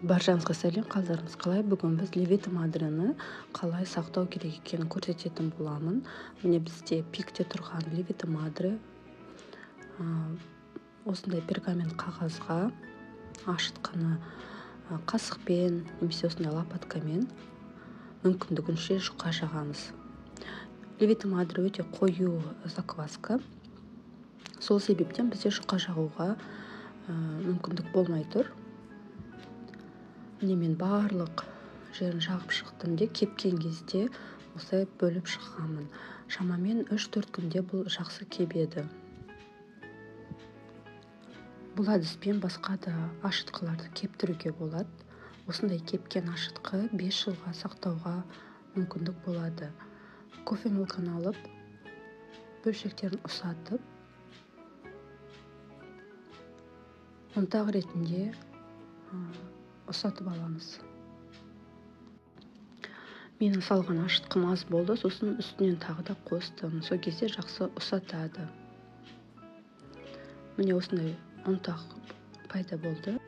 Баршаңызға сәлем, қалдарыңыз қалай? Бүгін біз Левита Мадрені қалай сақтау керек екенін көрсететін боламын. Міне, бізде пикте тұрған Левита Мадре осындай пергамент қағазға ашытқыны қасықпен немесе осындай лопаткамен мүмкіндігінше жұқа жағамыз. Левита Мадре өте қою закваска, сол себептен бізде жұқа жағуға мүмкіндік болмай тұр. Міне, мен барлық жерін жағып шықтым де, кепкен кезде осылай бөліп шығамын. Шамамен 3-4 күнде бұл жақсы кебеді. Бұл әдіспен басқа да ашытқыларды кептіруге болады. Осындай кепкен ашытқы 5 жылға сақтауға мүмкіндік болады. Кофемолканы алып, бөлшектерін ұсатып, ұнтақ ретінде ұсатып аламыз. Менің салған ашытқым аз болды, сосын үстінен тағы да қостым. Сол кезде жақсы ұсатады. Міне, осындай ұнтақ пайда болды.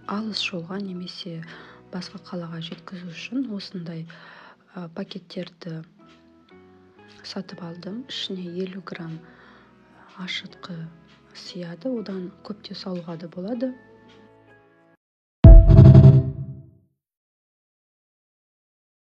Алыс жолға немесе басқа қалаға жеткізу үшін осындай пакеттерді сатып алдым. Ішіне 50 грамм ашытқы сияды, одан көптеу салуға да болады.